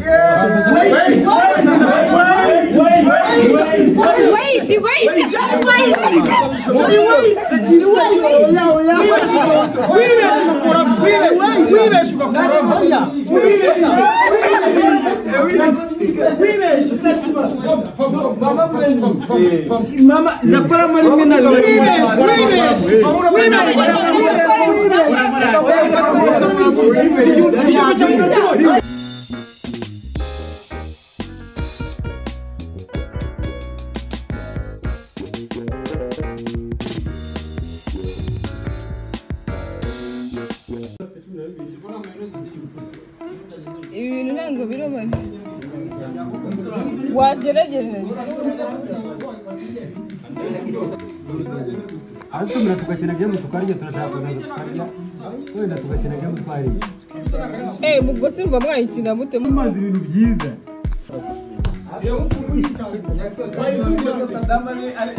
Wait, wait, wait, wait. Ibintu ntabwo birobana wagerageje aratumira tugakina game tukarya, turashaka kuzaza tukarya wenda tugakina game twariye. Ubwo se urumva mwayikina mute? Mumaze ibintu byiza.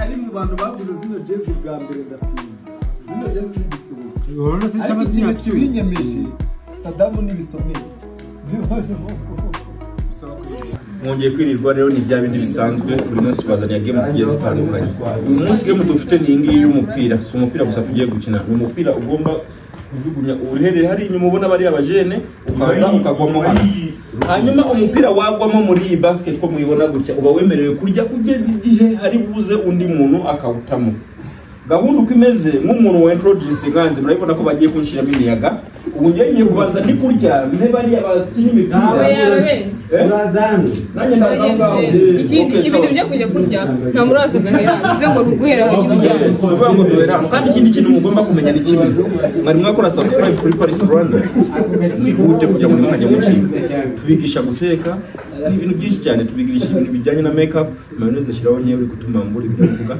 Ari mu bantu baguze zino jezi bwa mbere ndapima zino jezi z'igisubizo, ariko ikintu kibinyemeje Sadamu n'ibisomeye. Mwongeye kwirirwa rero, ni bya bindi bisanzwe buri munsi tubazanira game zigiye zitandukanye. Uyu munsi game dufite ni iyi ngiyi y'umupira. Si umupira gusa tugiye gukina, ni umupira ugomba kujugunya uhereye hari inyuma ubona bariya bajene, ukaza ukagwamo hano. Hanyuma umupira wagwamo muri iyi basket ko muyibona gutya, uba wemerewe kurya kugeza igihe hari buze undi muntu akawutamo. Gahunda uko imeze, nk'umuntu wa introduce nganze murabibona ko bagiye kunshiramo imiyaga. Ubu ngiye kubanza ndi kurya mbe bariya bakinyi imipira. Nanjye ndaza ngaho. Ikindi ibintu byo kujya kurya nta muraza gahera, bivuze ngo ruguhera aho ujya. Uvuga ngo duhera. Kandi ikindi kintu mugomba kumenya ni kimwe, mwari mwakora subscribe kuri Paris Rwanda, mwihute kujya muri mukajya mukinga. Tubigisha guteka ni ibintu byinshi cyane, tubigisha ibintu bijyanye na makeup, mayonnaise shiraho nyewe uri gutuma mbura ibyo mvuga.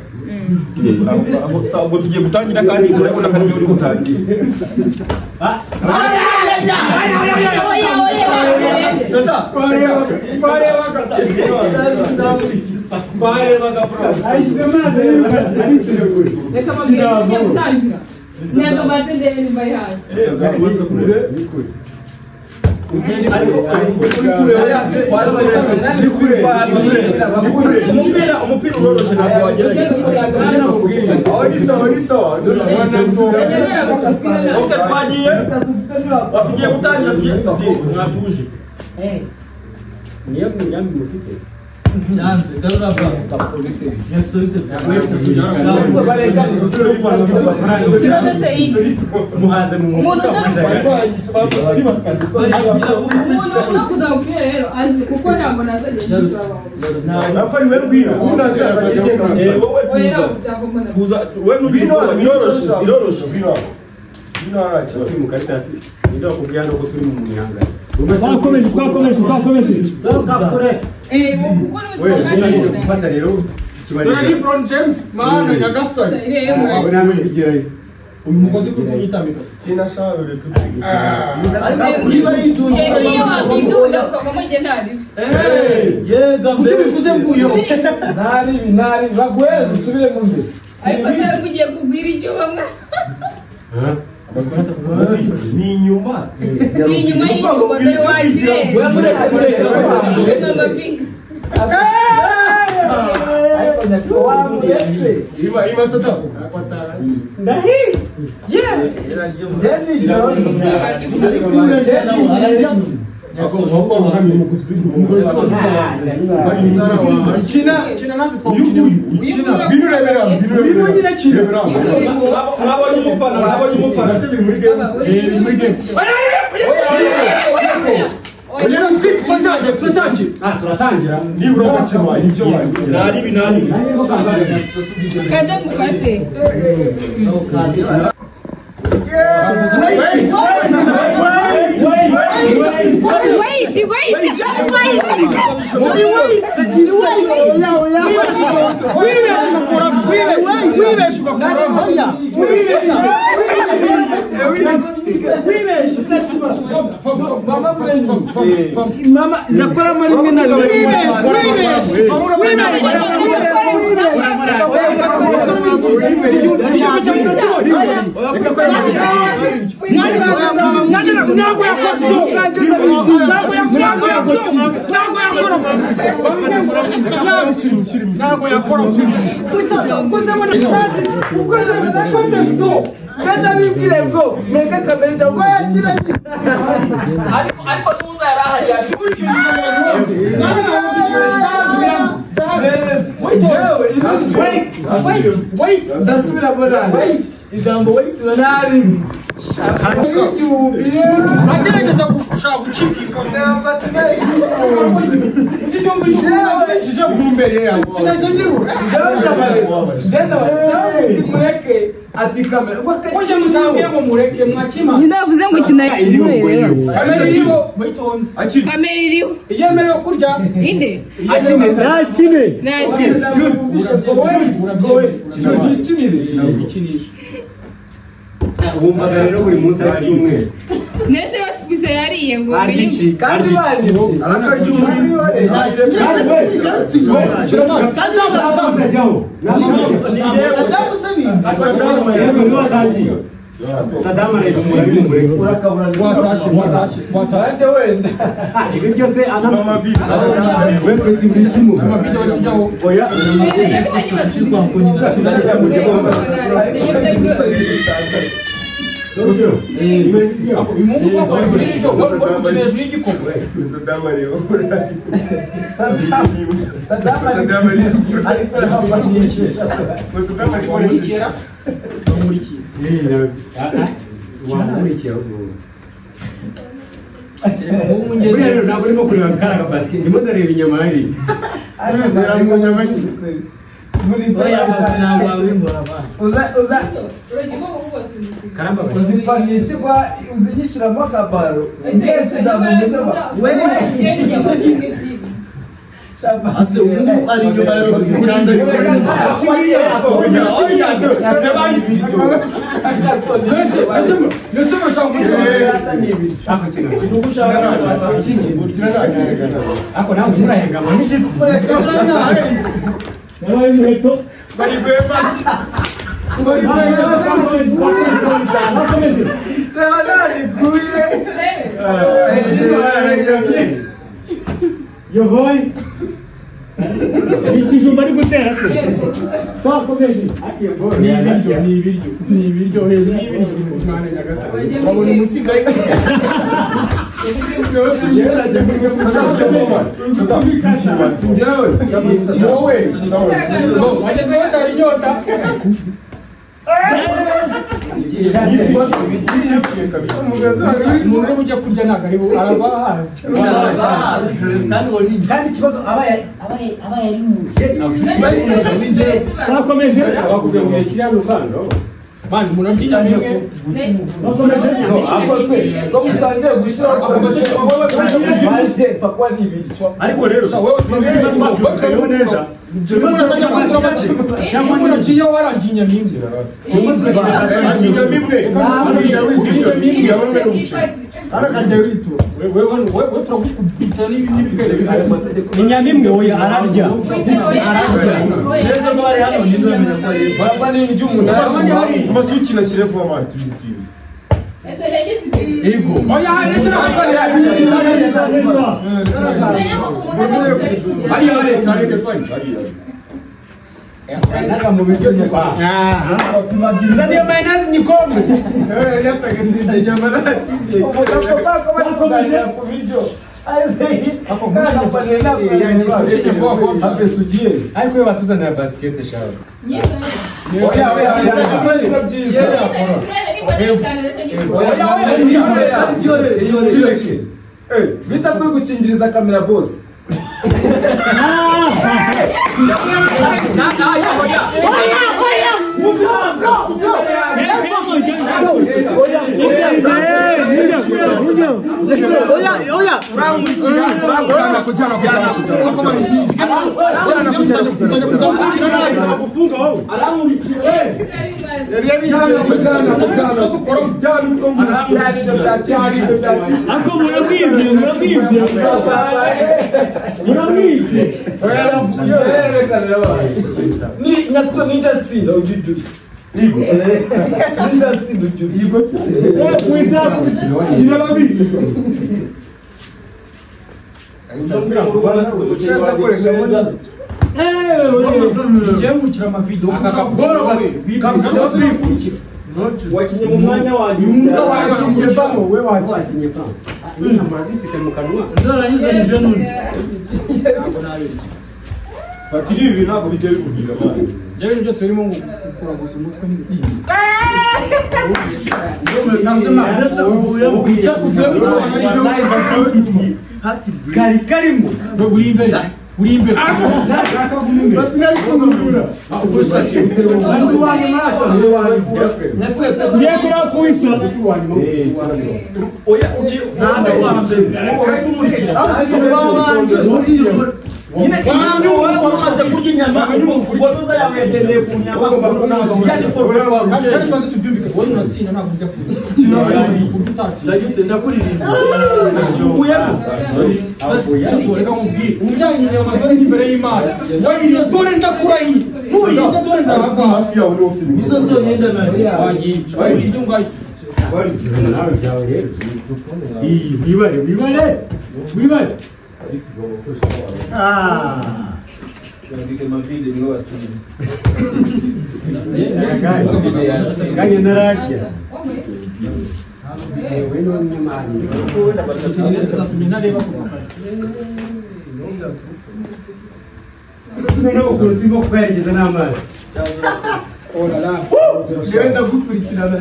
Ubwo tugiye gutangira kandi murabona kandi uri gutangira. Umupira uroroshye ntabwo wagerageza. Okay, twagiye tugiye gutangira, mwatuje. Niyo mugambi mufite yanze garura bwa muhaze mu umuntu uza umupira rero azi kuko ntabwo nazagenda. Twakomeje twakomeje twakomeje. Gufata rero LeBron James mana nyagasani uyu mugozi kuri kunyitambika kina shawe ariko niba yidunda iyo wakidunda ukavamo njye ntari. Yega kuki bivuze mvuyo ntari binari bagweze usubire mu mbere ariko atari ugiye kugwira icyo bamwe. Ni inyuma ni inyuma y'icyuma dore wakire. Turatangira nibura gukina ibyo nari nari kaza mufate. Wait, wait, wait. Ntabwo yakora. Ntabwo yakora. Ariko nuza yarahari Wait, ndasubira mbona ijambo wait nari agerageza gushaka gucika Ndavuze ngo kina kamera iriho iyemerewe kurya inde akine nakine nakine wumvaga rero buri munsi ari cyumweru nese basipuse yariye ngo kandi bari arakarya umuriro ibi byose Buriya rero ntabwo urimo kureba kariya basket ndimo ndareba inyama hariya uzipaniye uzinyishyiramo akabaro ari inyuma ya robine cyangwa ari Yohoy ikijumba ari gutera se twakomeje ni ibiryo ni ibiryo ni ibiryo hejuru y'ibiryo mwana nyagasani babona umusigaye umuntu uri bujya kurya ntabwo ari araba ahazi kandi ikibazo abaye ari muje bakomeje mani umuntu arya inyama imwe bakomeje ko mutangiye gushyiraho maze mfa kuba ni ibiryo ariko rero twabyumvikanyeho neza cyangwa umuntu agiye warangiye inyama imwe wewe turagukubita n'ibindi inyama imwe oya ararya neza ko bari hano ni none ko ari baraba ni iry'umunani mbese ukina kirevu amani ego oya rekera hariya reka twari naga mu biryo nyuma niyo mayonnaise nyikombe ariko iyo batuzanira basket shawe oya oya bita kuri gukingiriza kamera bose Ako muramwibye muramwibye muramwibye ni nyatso nijya nsinda ujya ujya nijya nsinda ujya ujya mu izamu kina babi Ngiye amavideo wakinye mu mwanya wanjye wakinye bamo we wakinye bamo intambara zifite mu kanwa ndoranyuzanyije n'undi Patiri ibi ntabwo bijya bikubwira abana ibintu byose birimo ngo kuraguza umutwe n'ibindi kari karimo uri imbere uri imbere tugiye kureba kuwisa oya ugiye nyine impamvu wowe wamaze kurya inyama wadoza yawe yagendeye ku nyama yani kandi tubanze tubyumvike wowe uratsinda ntabwo ujya kurya ndakuririmba ukuyemo reka nkubwire umujyanye inyama zari imbere y'Imana wayiriye dore ndakurahiye nuyirya dore ndahagwa hafi yawe niwo filime nizo zonyine ndananiye wayica wayirya ungaye nawe byawe rero wibare wibare wibare kandi nararya yewe n'umunyamahanga zatumye ntareba kuva kare noneho ukuntu turimo kubaherekeza n'amazi Yewe ndagukurikirana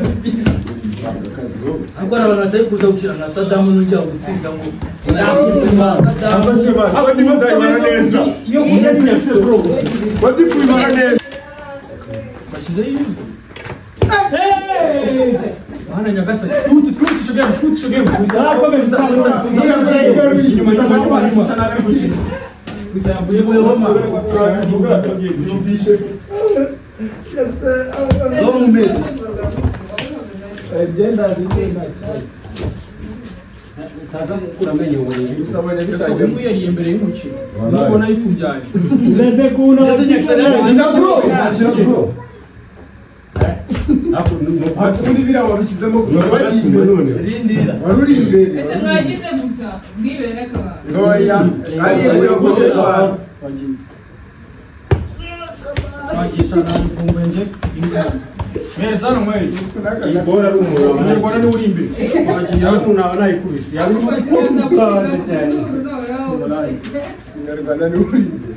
ariko hari abantu batari kuza gukina nka Sadamu n'ujya gutsinda ngo nakuzima Sadamu abandi batayibara neza iyo kurya bandi kubibara neza bashyizeho yuzuye hano nyagasani twihutishe game twihutishe game Turakomeza inyuma inyuma inyuma utaza gukura amenyo ngo ni gusa abonye Jackson bitangiye uyu yariye mbere y'umukino nubona yikujyanye Ngeze kuno Kina bro kina bro Ati biriya wabishyizemo wari imbere rindira wari uri imbere Ese mwagize gutya mwibere akabara oya ariye kuyagurira wagiye wagisha nabifunguye nje imbwa mwereza hano mweri iyi bora ari umuntu umunyarwanda niwe uri imbere wagiye yaba umuntu aba nayikubise yaba urimo kubaza cyane Umunyarwanda niwe uri imbere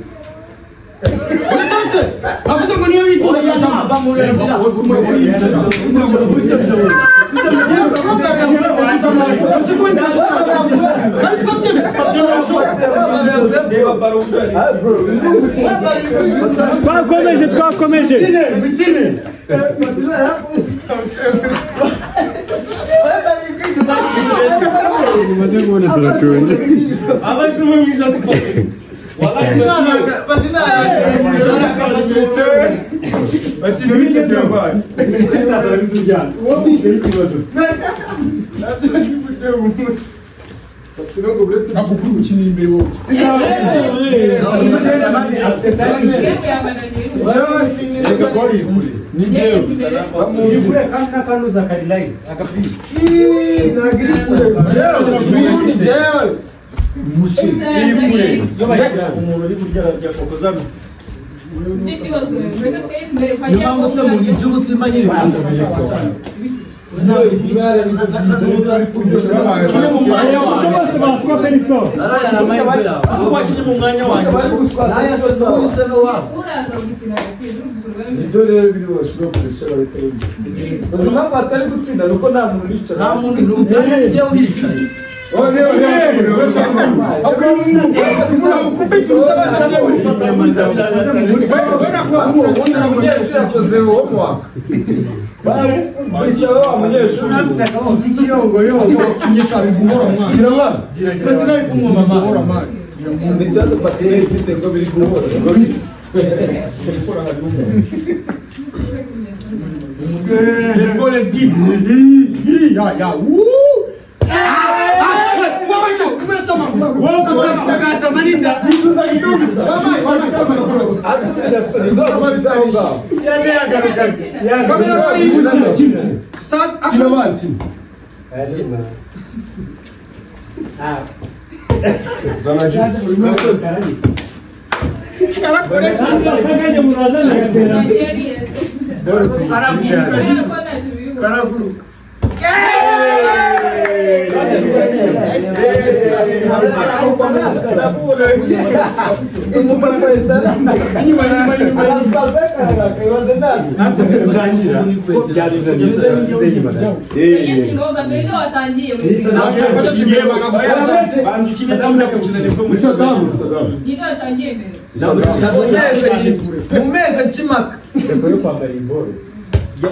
uretse avuze ngo niyo yitonda oya nava mu nzira twakomeje twakomeje umaze kubona turashonje abashyizemo mu ijosi bakina bite byabaye ikibazo ntabwo uri gukinira imbere wowe ni jewe ni kure kandi n'akanuza kari layiti jewe ni jewe iri kure umuntu uri kurya ararya koko zano niyo mpamvu se mu by'ubuzima nyine mu mwanya wanjye bose baswa Felicien araya amahirwe yawe aho wakinye mu mwanya wanjye Uraza gukina agapira nibyo rero biri bose no kurusha bahita babitsinda gusa impamvu batari gutsinda ni uko nta muntu uricara nta muntu n'umwe uhicaye umunyeshuri yakoze homework buriya wa munyeshuri ikiyongoyongo kinyesha biguhora mwana gira mwana Patiri ari kunywa mama guhora mwana ni ikibazo patiri ifite ngo biri guhora ngo biri Let's go, let's give. Ya, ya, woo! Start action.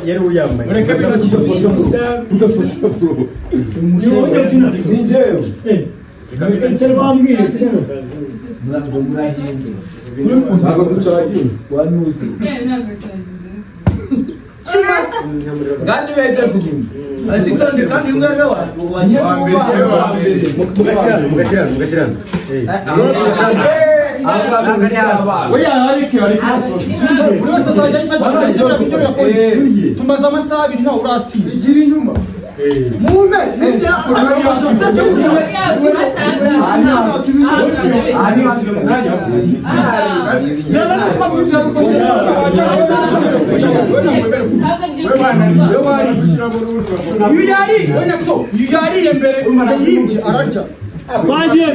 Yari uyambaye Tumaze amasaha abiri nawe uratsinda igira inyuma Uyu yariye mbere yibye ararya. Twagiye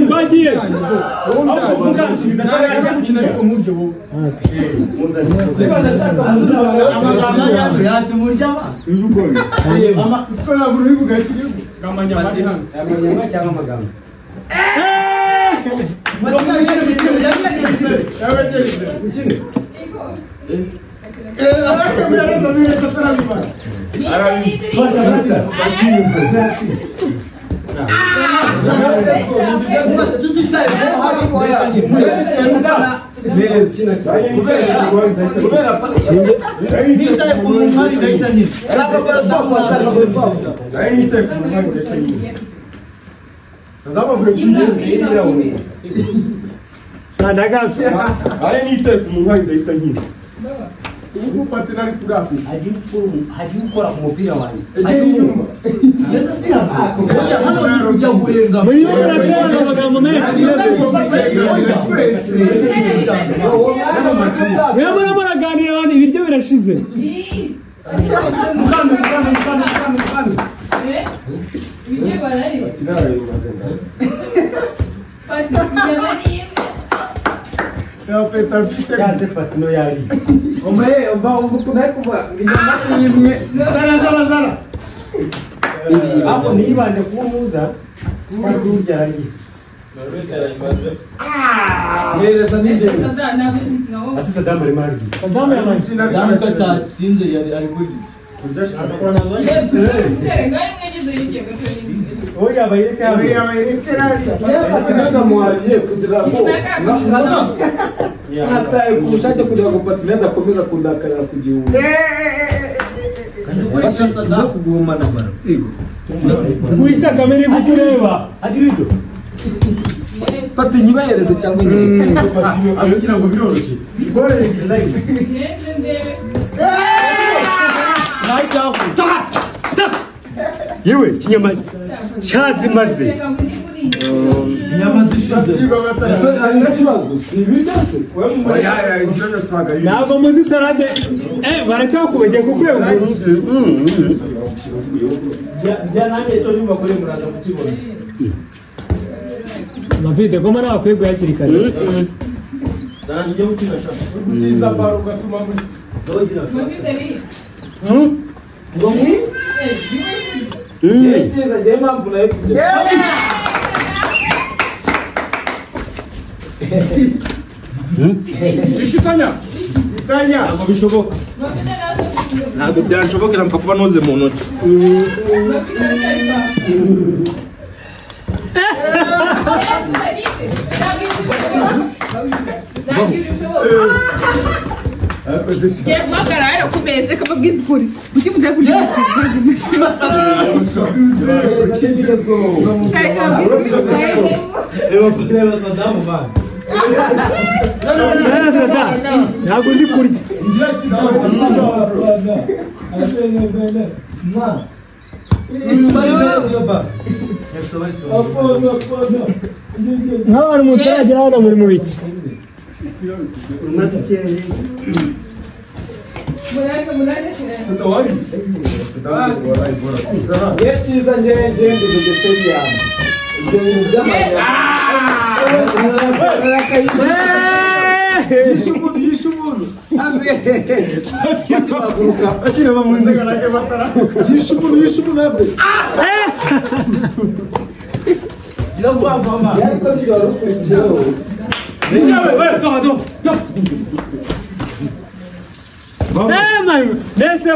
Murimo muracana amagambo menshi. Murimo muraganira abantu ibiryo birashize. Ubushake kugira ngo Patine adakomeza kundakarira ku gihumbi. Nza kugumana bara. Wisa kamere kukureba. Pati nyibahereze cyangwa inyereke. Kugira ngo biroroshye. Yewe kinyama cyazimaze. Inyama zishize. Ntabwo muzi salade. Baracyakubagiye kukwegura. Mavide goma nawe kwegura hakiri kare. Ntabwo bishoboka. Ntabwo byanshobokera mpfa kuba noze mu ntoki. Ngiye guhagarara ku meza kamabwiza ukuri. Kuki mujya kurya Ntabwo ndi kurya. Nk'abantu mutaragera hano muri mu biki? Cyiza ngende vegetarian. Ibyo bintu by'amanyama. Yishe umuntu. Yishe umuntu ave. Mbese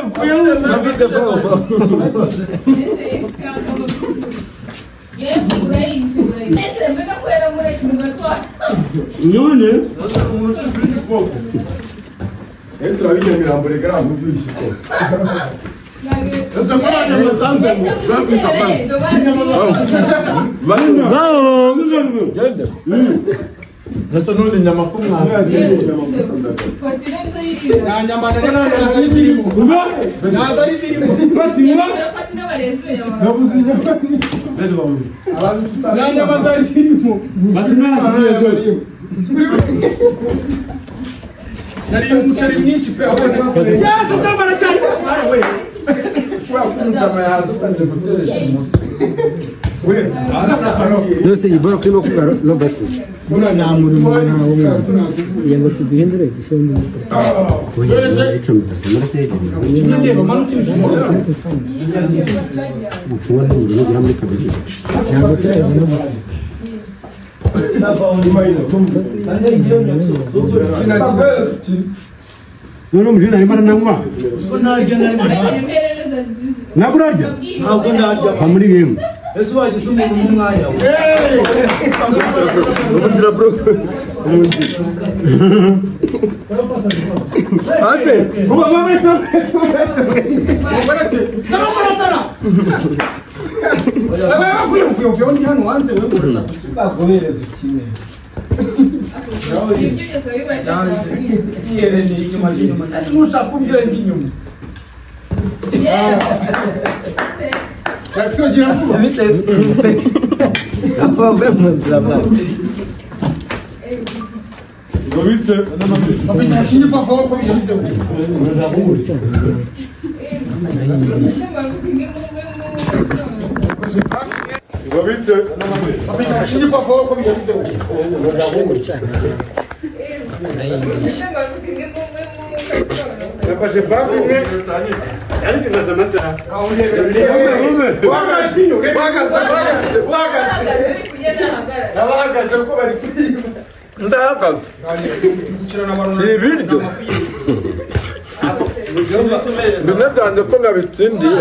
none Nose iboro kirimo kuba Robert. Nta murimo nta ngo tuduhindure dushyire ntabwo se none umujene arimo arananywa ntabwo urarya ntabwo ndarya va muri bimwe ese wagize umuntu mu mwanya we Umunzira bro. Umunzira. Ase, vuba vuba Baretse. Sara sara sara. Baguhereza ukine. Ntushaka kumbwira ndi inyuma. Ndahagaze si ibiryo bimwe byanjye ko nabitsindiye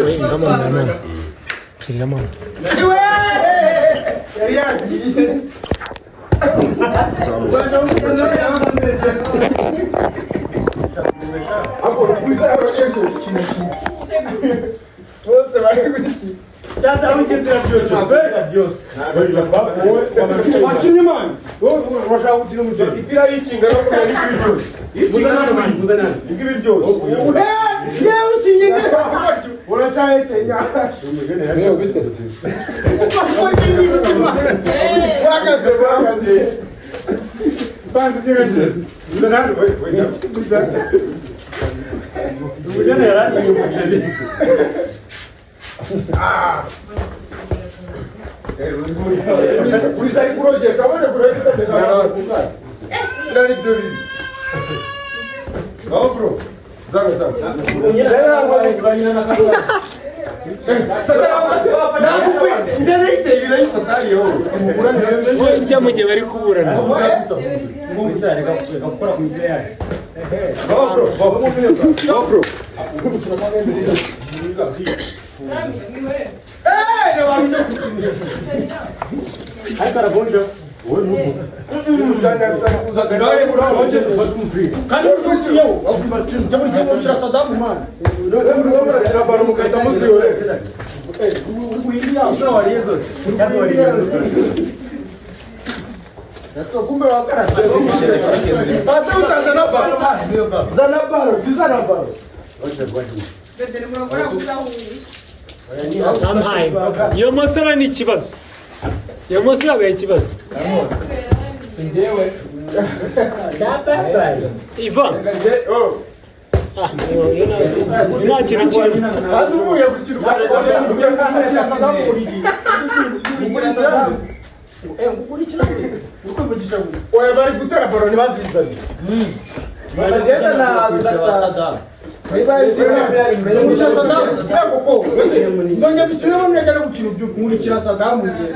Hirya mu gihe bari kuburana Ampaye. Iyo mosora ni ikibazo. Iyo mosora yabaye ikibazo. Sinjewe. Ivan. Nta kintu kirimo. Kandi uvuye gukina oya bari gutera baro ntibazizane. Bagenda na ndongera dusubiremo neza no gukina ibyo nkurikira Sadamu ngiye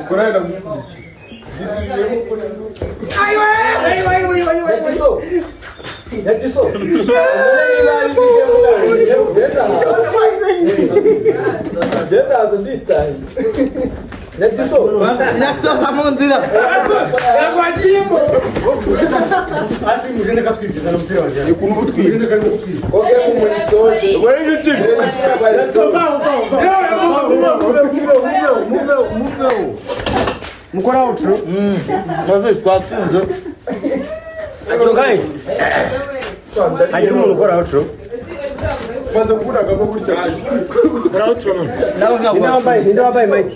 Mukora outro. Maze twatsinze. So guys, hagira umuntu ukora outro. Maze kuragamo gutya. Ukora outro none. Ninde wambaye mic?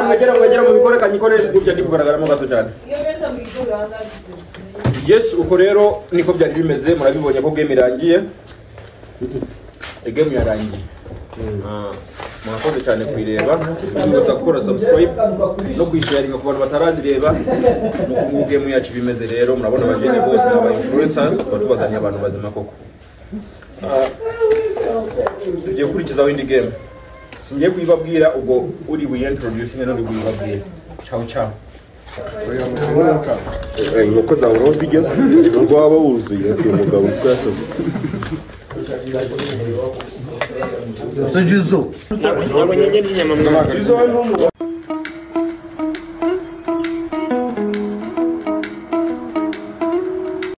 Mwegera mu bikore kanyikore gutya ndi kugaragaramo gato cyane. Yes, uko rero niko byari bimeze murabibonye ko game irangiye. Game yarangiye. Mwakoze cyane kuyireba, mwibutsa gukora subscribe no kuyisharinga ku bantu batarazireba. Nuko ngubu game yacu bimeze rero murabona abajene bose n'aba influencers batubazaniye abantu bazima koko. Tugiye gukurikizaho indi game. Singiye kuyibabwira ubwo uri buyi-introduce n'uri buyibabwire. Ciao ciao. Inkoko zawe aho zigeze nubwo waba wuzuye uyu mugabo uziko yasoze. Ntabwo nyenye inyama mwana.